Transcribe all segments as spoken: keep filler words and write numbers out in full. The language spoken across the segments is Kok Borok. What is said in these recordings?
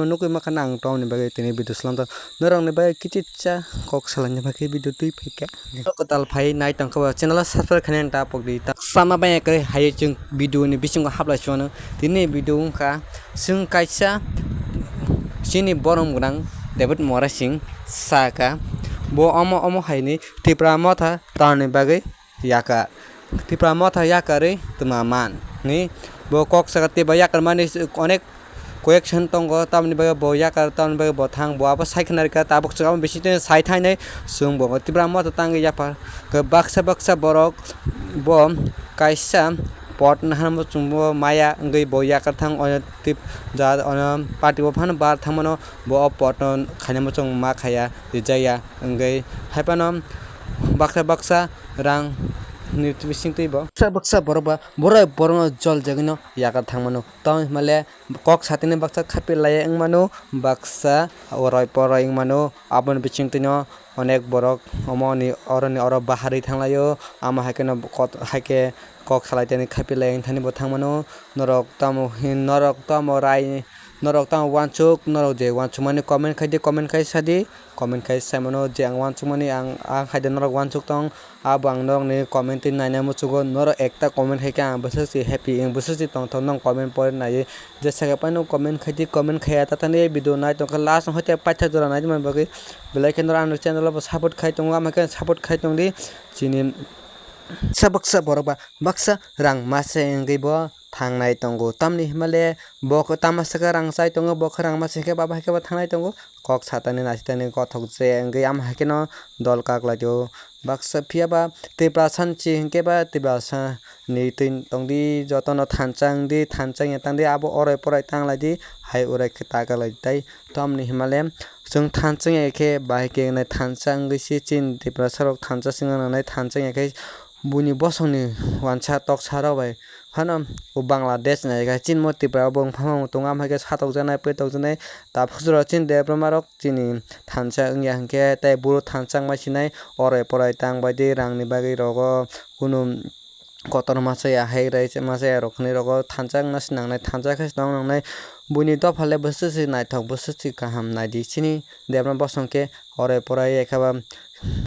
Nugwi mankha na ang tamoni bagwi tini video slam tong. Norokni bagwi kichitsa kok salaini bagwi video twi phaikha. Kwtal phai nai tongkha ba channel o subscribe khainani ta pokdi ta. Sama bai kwrwi hai chwng video ni bisingo hablai chwngno. Tini video wngkha chwng kaisa chini borom gwnang David Mora Singh saka. Bo omo omo haini Tipra Motha tamoni bagwi yakar. Tipra Motha yakarwi twma man hinwi bo kok saka, tei bo yakarmani onek koyeksan tongo, tamoni bagwi bo yakar, tamoni bagwi bo thang, bo abo sai khna rwkha, tabuk chwng abo bisingtwi sai thainai chwng bo Tipra Motha tangwi yaphar. Baksa baksa borok bo kaisa pot naharmo chwngbo maya wngwi bo yakar thang, ono tip ja ono party bo phano bar thangmano bo o pot no khainai muchung ma khaya rijaya wngwi haiphano baksa baksa rang ni bisingtwi bo baksa baksa borok ba borok borokno jol jagwino yakar thangmano. Tamo hinmale kok satini baksa khapir laiya wngmano, baksa oroi poroi wngmano, aboni bisingtwino onek borok omoni oroni oro baharwi thanglaio, amo haikhe no kot-, haikhe kok salai tani khapir laiya wngthani bo thangmano. Norok tamo hin, norok tamo rai, norok tamo wansuk, norok je wansukmani comment khaidi, comment khai sadi. Comment khai saimano je ang wansukmani ang, ang haide norok wansuk tong, abo ang norokni comment twi naina muchugo, norok ekta comment khaikhe ang bwswk se happy wng, bwswk se tongthok nong comment pore naiwi. Jesa khe phano comment khaidi, comment khaiya tatani video nai tongkha last hoite paitha jora naidi man bagwi belai khe norok ani channel o bo support khai tongo, ama khe support khai tongdi chini baksa baksa borok ba baksa rang mase wngwi bo thangnai tongo. Tamni himale bo khe tama saka rang chai tongo, bo khe rang mase khe baba hai khe bo thangnai tongo. Kok satani naisitani kothok je wngwi ama hai kheno dol kak lai tongo. Baksa phiya ba Tiprasa ni chi hinkhe ba Tiprasa ni twi tongdi, jotono thansa wngdi, thansa wngya tangdi, abo oroi poroi tang lai di, hai urai khe ta kak lai di tai. Tamni himale chwng thansa wngya khe bahai khe nai thansa wngwi si chini Tiprasa rok thansa swngna nangnai, thansa wngya khe buini bosongni wansa toksa rok bai phano o Bangladesh nai khe chini mo Tripura o bo wng phano tongo, ama hai khe satokjaknai, petokjaknai, tabuk jora chini Debbarma rok chini thansa wngya hinkhe tei buro thansa wngma sinai, oroi poroi tang bai di rangni bagwi rogo kunu kotor masa ya, hai rai masa ya rok hinwi rogo thansa wngna se nangnai, thansa khe se tong nangnai. Buini dopha le bwswk se naithok, bwswk se kaham nai di chini Debbarma bosong khe oroi poroi ya khe ba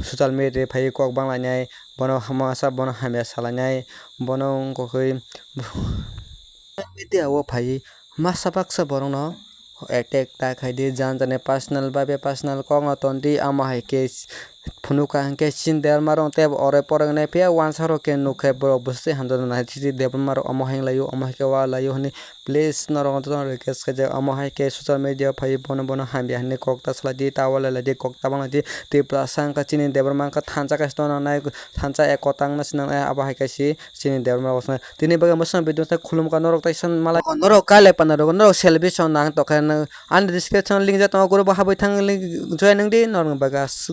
social media phaiwi kok bang lainai, bono masa bono hamya salainai, bono wngkha khe media o phaiwi masa baksa borokno attack ta khai di, jan jani personal bai personal kokno ton di, amo hai khe phunukha hinkhe chini Debbarma rok tei oroi poroi wngnai phiya wansa rok khe nuk khe borok bwswk hamjak nai chini Debbarma rok omo hai wng lai o, omo hai khe wa lai o hinwi. Please norok jotono request khaijak, omo hai khe social media o phaiwi bono bono hamya hinwi kok ta salai di, ta walai lai di, kok ta bang lai di. Tiprasa wngkha chini Debbarma wngkha thansa kaisa tongna nai, thansa ek kotang na sinang nai, abo hai khe si chini Debbarma bosonai. Tini bagwi mwsang video tei khulumkha norok tei san malai. Norok kailai panna rwgo, norok salvation nang tokhe nang ani description link ja tongo, group o habwi thang link join wng di norokni bagwi aswk.